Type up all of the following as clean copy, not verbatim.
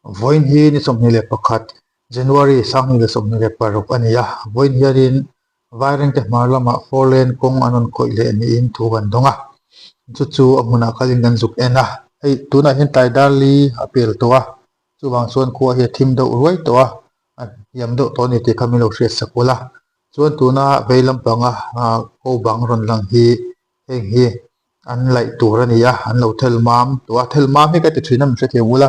Vawiin hi ni 21 January 2026 a ni a, vawiin hianin Vairengte hmar lamah four lane kawng an rawn khawih leh niin thu kan dawng a, chu chu a hmunah kalin kan zuk en a, hei tunah hian tlai dar li a pel tawh a, chuvang chuan khua hi a thim deuh ruai tawh a, a hniam deuh tawh a ni tih kha min lo hriat sak ul a, chuan tuna vei lampanga ko bang rawn lang hi heng hi an laih tur a ni a, an lo thel mam tawh a, thel mam hi ka ti thin a min hrethiam ula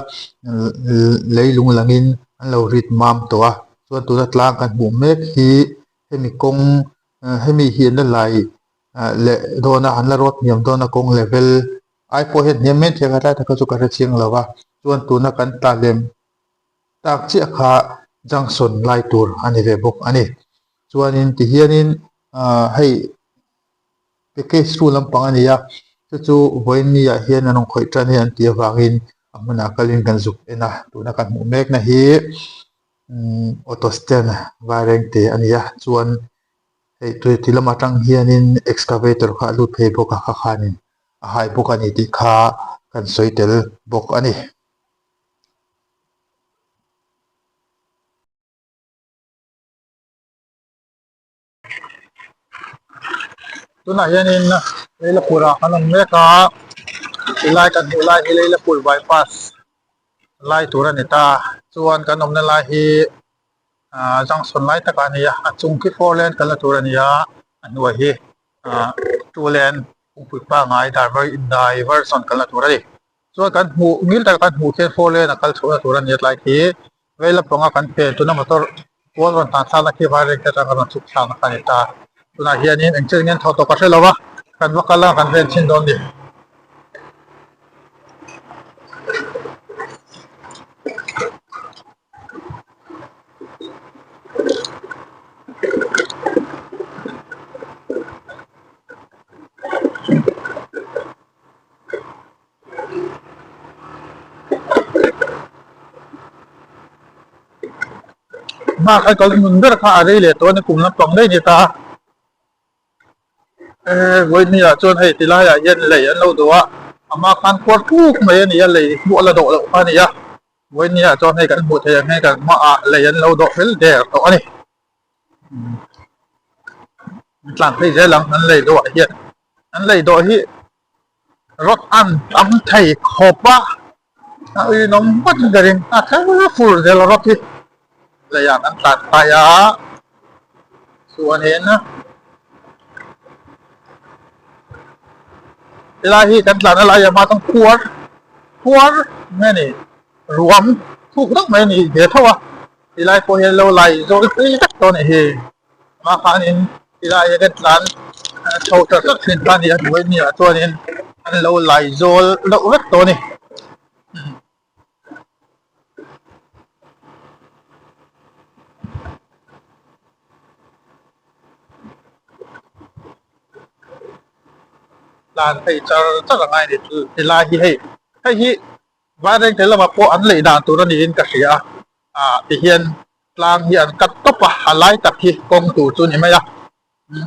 leilung langin an lo rit mam tawh a, chuan tuna tlang kan hmuh mek hi hemi kawng hemi hi an la lai leh dawn a, an la rawt hniam dawn a kawng level ai pawh hian hniam mai thei a tlai tak kha chu ka hre chiang lo a, chuan tuna kan tla lem tak chiah kha junction lai tur a ni ve bawk a ni, chuanin tihianin ah hei. Package ru lampang a ni a, chu chu vawiin ni ah hian an rawn khawih tan hi an tih avangin a hmunah kalin kan zuk en a, tuna kan hmuh mekna hi umm auto stand vairengte a ni a, chuan hei tui ti lam atang hianin excavator kha a lut phei bawk a, kha khanin a hai bawk a ni tih kha kan sawi tel bawk a ni. Tunah hianin Leilapur ah kan awm mek a, tilai kan hmuh lai hi Leilapur bypass lai tur a ni ta. Chuan kan awmna lai hi ah junction lai takah a ni a, a chung khi four lane kalna tur a ni a, a hnuai hi ah two lane kawngpui pangngai diversion kalna tur a ni. Chuan kan hmuh ngil taka kan hmuh khian four lane a kal chhohna tur a ni a tlai khi vei lampanga kan pen tuna motor kual rawn tan thlakna khi vairengte atanga rawn chhuk thlakna kha a ni ta. Tunah hianin eng chen ngen tho tawh ka hre lo a, kan va kal a kan ven chhin dawn ni. Hma kha kal nun ber kha a rei leh tawh a ni kum lampang daih ni ta eh vawiin ah chuan hei ti laiah hian lei an lo dawh a a hma khan khuar tluk mai a ni a lei hmuh a la dawh loh kha a ni a vawiin ah chuan hei kan hmuh theih ang hian kan hmaah lei an lo dawh fel der tawh a ni. Tlan phei zel ang an lei dawh ah hian an lei dawh hi rawt an tam thei khawp a a inawm ngawt in ka ring a kher fur zel a rawt hi lei ah kan tlan phai a chuanin helai hi kan tlan na lai ah hma chuan khuar khuar nge ni ruam thuk deuh mai a ni ve tho a. Tilai pawh hian lo lai zawl phei vek tawh a nih hi. Amah khanin tilai hian kan tlan chho tak tak thin kha a ni a hnuai ni ah chuanin an lo lai zawl deuh vek tawh a ni. Tlan phei char char a ngai a ni tilai hi hei hei hi Vairengte lamah pawh an leih dan tur a niin ka hria a, ah tihian tlang hi an cut tawp a, a lai tak hi kawng tur chu a ni mai a,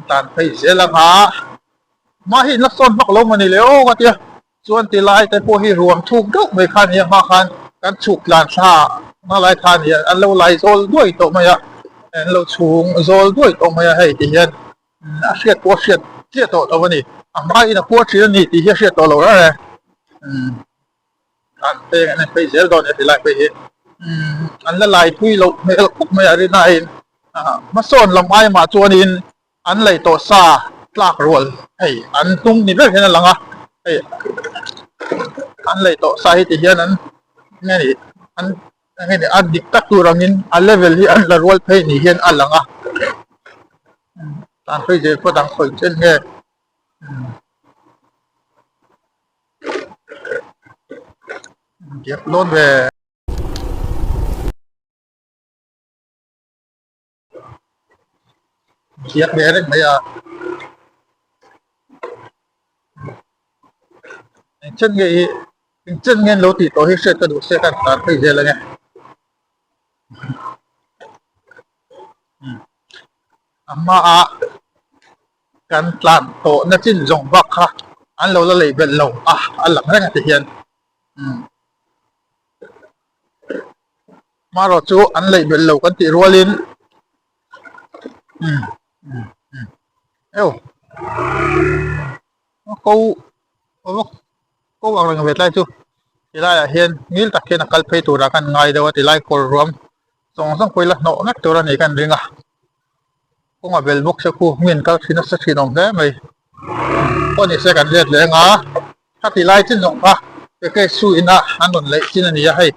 tlan phei zel ang a, hma hi inla sawn vak lo maw ni le aw ka tia, chuan ti lai te pawh hi ruam thuk deuh mai kha a ni a, hma khan kan chhuk tlan thla hma lai kha a ni a, an lo lai zawl duai tawh mai a, an lo chhung zawl duai tawh mai a hei tihian a hriat pawh a hriat chiah tawh lo a ni, a hmain a kual thin a ni tih hi a hriat tawh lo reng reng. An peng an en phei zel dawn a ti lai phei hi an la lai pui loh hmel khawp mai a rinaiin hmasawn lam ai mah chuanin an lei tawh sa tlak rual hei an tum ni ber hian a lang a hei an lei tawh sa hi ti hian an nge ni an nge ni a dik tak tur angin a level hi an la rual phei ni hian a lang a tan phei zel pawh dang sawi chen nge. Diak dawn ve. Diak ve reng mai a. Eng chen nge hi eng chen nge an lo tih tawh hi hriat ka duh se ka tan phei zel ange. A hmaah kan tlan tawh na chin zawng bak kha an lo la lei belh lo a, a lang reng a ti hian. Hmarawh chu an leih belh lo kan tih rualin umm umm umm eu ko ko ang reng ve tlai chu tilaiah hian ngil tak hian a kal phei turah kan ngai deuh a tilai kawr ruam zawng zawng pawh ila hnawh vek tur a ni kan ring a kawng a bel bawk se khu mi an kal thin nasa thin awm hle mai pawh ni se kan let leh anga khati lai chin zawng kha package chu ina an rawn leih chin a ni a hei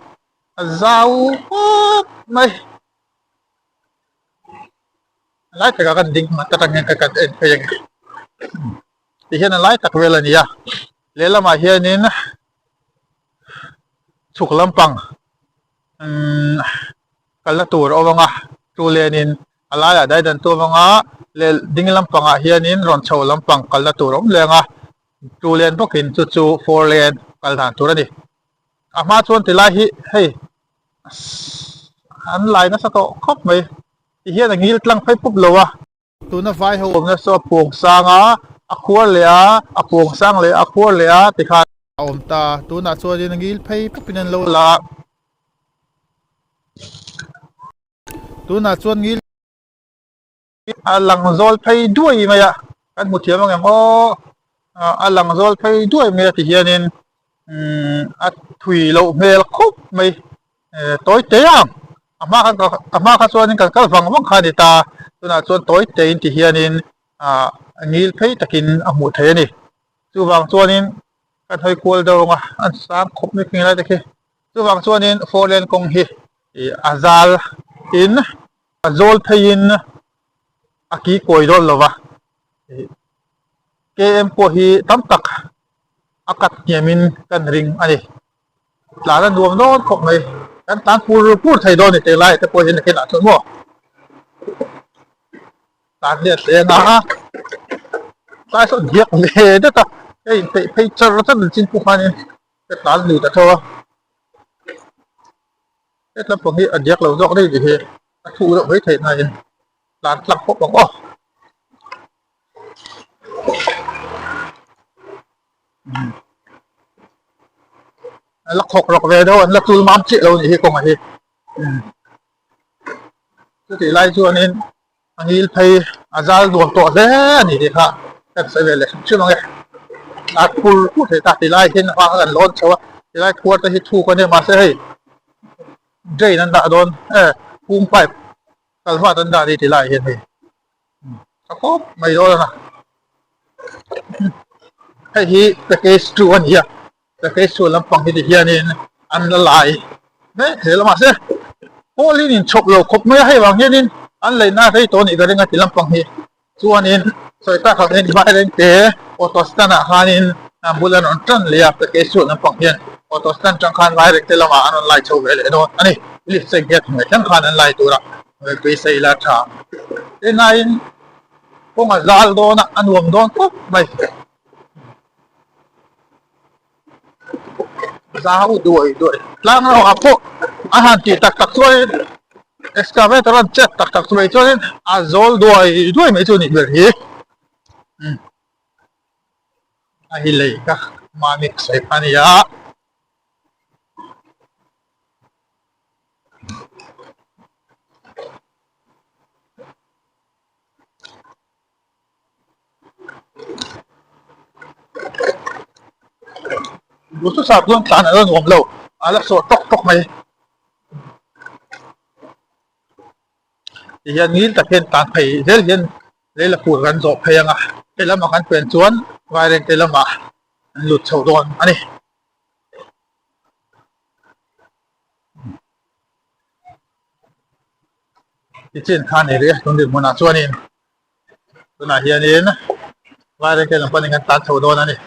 a zau khawp mai a lai takah kan ding hman tak ang kan en phei ang ti hian a lai tak vel a ni a lehlamah hianin chhuk lampang umm kalna tur a awm ang a chu lenin a laiah daidan tu awm ang a leh ding lampangah hianin rawn chho lampang kalna tur a awm leh ang a chu len bawkin chu chu four lane kal dan tur a ni a hma chuan tilai hi hei an lai nasa tawh khawp mai ti hian a ngil tlang phei pup lo a. Tuna vai ho awmna saw a pawng sang a, a khuar leh a, a pawng sang leh a khuar leh a tikhan a awm ta. Tunah chuanin a ngil phei pupin an lo la a. Tunah chuan ngil a lang zawl phei duai mai a, kan hmu thiam ang em aw, a lang zawl phei duai mai a ti hianin umm a thui loh hmel khawp mai. Tawi te ang a hma khan a hma kha chuanin kan kal vang vang kha a ni ta tunah chuan tawi te in ti hianin ah ngil phei takin a hmuh theih a ni chuvang chuanin kan hawi kual deuh ang a an sang khawp mai khi lai te khi chuvang chuanin four lane kawng hi ih a zal in a zawl pheiin a ki kawi dawn lo va ih km pawh hi tam tak a kat hniamin kan ring a ni. Tlan a nuam dawn khawp mai. Kan tlan pur pur thei dawn a ni tih lai te pawh hian nakinah chuan maw tlan let leh ang a tlai sawn hiak ve det a hei inpeih phei char char ang chin pawh khanin ka tlan lui ta tho a hetlam pang hi a diak lo zawk daih tih hi a thu deuh mai theih nain tlan tlang pawp ang aw. An la khawk rawk ve deuh an la chul mam chiah lo a nih hi kawngah hi chutih lai chuanin a ngil phei a zal nuam tawh hle a ni tih kha kan sawi ve leh hrim hrim ang e a phur phur thei ta tilai hian a hma kha kan lawn chho a tilai khuar te hi thuk a nia mahse hei drain an dah dawn e phum pipe kal vat an dah a ni tilai hian hei. Tha khawp mai dawn a hei hi package two a ni a package two lampang hi ti hianin an la lai mek zel a mahse pawl hi an inchhawp lo khawp mai a hei vang hianin an leina rei tawh a nih ka ring a ti lampang hi chuanin sawi tak ang hian vairengte auto stand ah khanin an bul an rawn tan leh a package two lampang hian auto stand atang khan vairengte lamah an rawn lai chho ve leh dawn a ni lift check gate hnuai thleng khan an lai tur a. Beisei la tha enaiin kawng a zal dawn a a nuam dawn khawp mai zau duai duai tlang rawngah pawh a han tih tak tak chuanin excavator an chet tak tak mai chuanin a zawl duai duai mai chu a nih ber hi a hi lei ka mahni sawi kha a ni a. Duhthusam chuan tlan a la nuam lo a la sawh tawk tawk mai tihian ngil tak hian tlan phei zel hian lei la fur kan zawh phei ang a hei lamah kan pen chuan vairengte lamah an lut chho dawn a ni. Tichin kha ni rih a tun dinhmunah chuanin tunah hianin vairengte lam panin kan tlan chho dawn a ni.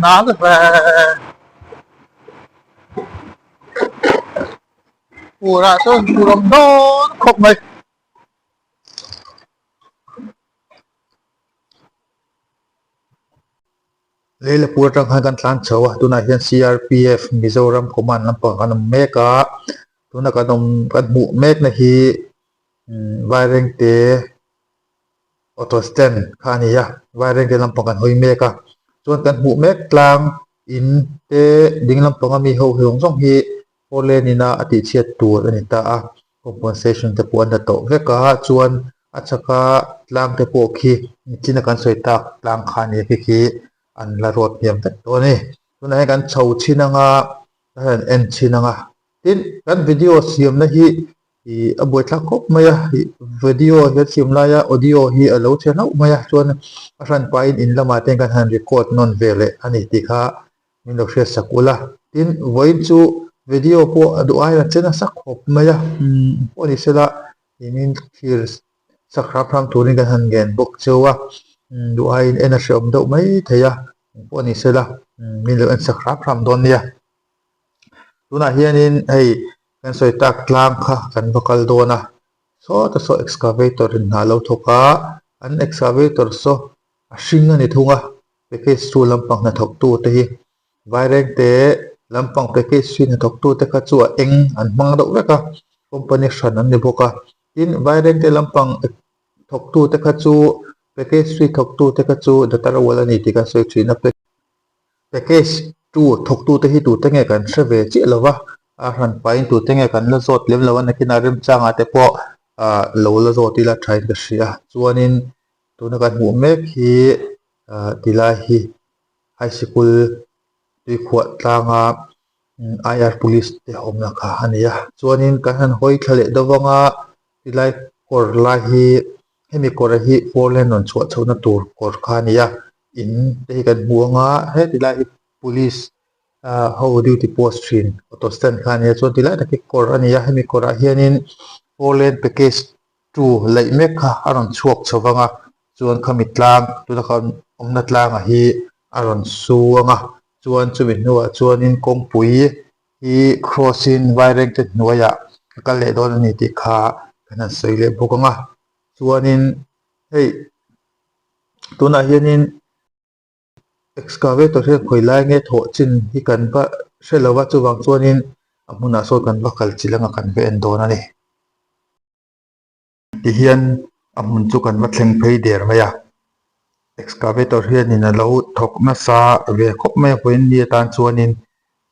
Nal ve Furah chuan fur awm dawn khawp mai. Leilapur atang khan kan tlan chho a, tunah hian CRPF Mizoram Command lampang kan awm mek a, tuna kan awm kan hmuh mek na hi Vairengte auto stand kha a ni a, Vairengte lampang kan hawi mek a, chuan kan hmuh mek tlang in te ding lampang ami ho zawng zawng hi four lane in a a tihchhiat tur a ni ta a, compensation te pawh an la tawh vek a, chuan a chhaka tlang te pawh khi nichina kan sawi tak tlang kha a ni a khi khi an la ruat hniam vek tawh a ni. Tunah hian kan chho chhin anga kan han en chhin anga tin kan video siamna hi ih a buaithlak khawp mai a ih video hian siam laia audio hi a lo chhe hlauh mai a chuan a hran pahin in lamah te hian kan han record nawn ve leh a ni tih kha min lo hriat sak ula tin vawiin chu video pawh a duh aiin a che nasa khawp mai a umm pawh ni sela ih min thlir sak hram hram turin kan han ngen bawk cheu a umm duh aiin en a hreawm deuh mai thei a pawh ni sela umm min lo en sak hram hram dawn nia tunah hianin hei kan sawi tak tlang kha kan va kal dawn a sawta saw excavator in hna a lo thawk a an excavator saw a hring a ni thung a package chu lampang hnathawk tu te hi vairengte lampang package hi hnathawk tu te kha chu a eng an hmang deuh vek a company hran an ni bawk a tin vairengte lampang thawk tu te kha chu package hi thawk tu te kha chu datar ual a ni tih kan sawi thin a package tu thawk tu te hi tute nge kan hre ve chiah lo va a hran pahin tute nge kan la zawt lem lo a nakinah remchangah te pawh ah lo la zawt ila thain ka hria chuanin tuna kan hmuh mek hi ah tilai hi high sikul tuikhuah tlanga I_R police te awmna kha a ni a chuanin kan han hawi thla leh deuh vang a tilai kawr lai hi hemi kawr hi four lane rawn chhuah chhohna tur kawr kha a ni a in te hi kan hmu ang a heti lai hi police ah ho duty post thin auto stand kha a ni a chuan tilai tak hi kawr a ni a hemi kawrah hianin four lane package two laih mek kha a rawn chhuak chho vang a chuan khami tlang tuna khan awmna tlangah hi a rawn su ang a chuan chumi hnuah chuanin kawngpui hi cross in vairengte hnuaiah a kal leh dawn a ni tih kha kan han sawi leh bawk ang a chuanin hei tunah hianin excavator hian khawi lai nge thawh chin hi kan va hre lo va chuvang chuanin a hmunah sawn kan va kal chilh anga kan va en dawn a ni. Tihian a hmun chu kan va thleng phei der mai a excavator hianin a lo thawk nasa ve khawp mai a vawiin ni atan chuanin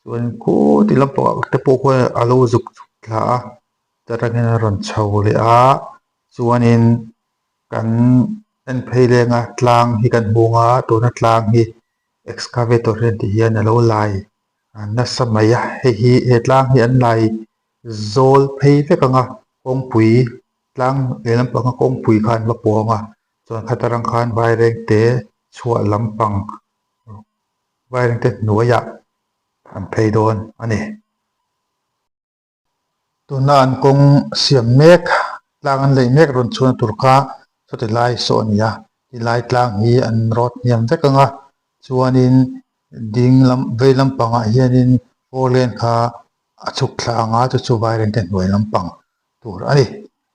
chuan khuti lampangah te pawh khuan a lo zuk chhuk thla a ta tangin a rawn chho leh a chuanin kan en phei leng a tlang hi kan hmung a tuna tlang hi excavator hian ti hian a lo lai nasa mai a hei hi he tlang hi an lai zawl phei vek ang a kawngpui tlang lehlam panga kawngpui kha an va pawng a chuan khata rang khan vairengte chhuah lampang vairengte hnuaiah an phei dawn a ni. Tuna an kawng siam mek tlang an leih mek rawn chhuahna tur kha sawti lai saw a ni a tilai tlang hi an rawt hniam vek ang a chuanin ding lam vei lampangah hianin four lane kha a chhuk thla ang a chu chu vairengte hnuai lampang tur a ni.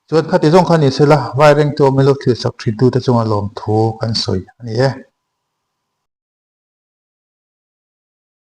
Chuan khati zawng kha ni sela vairengte awm ilo thil sak thin tute chunga lawmthu kan sawi a ni e.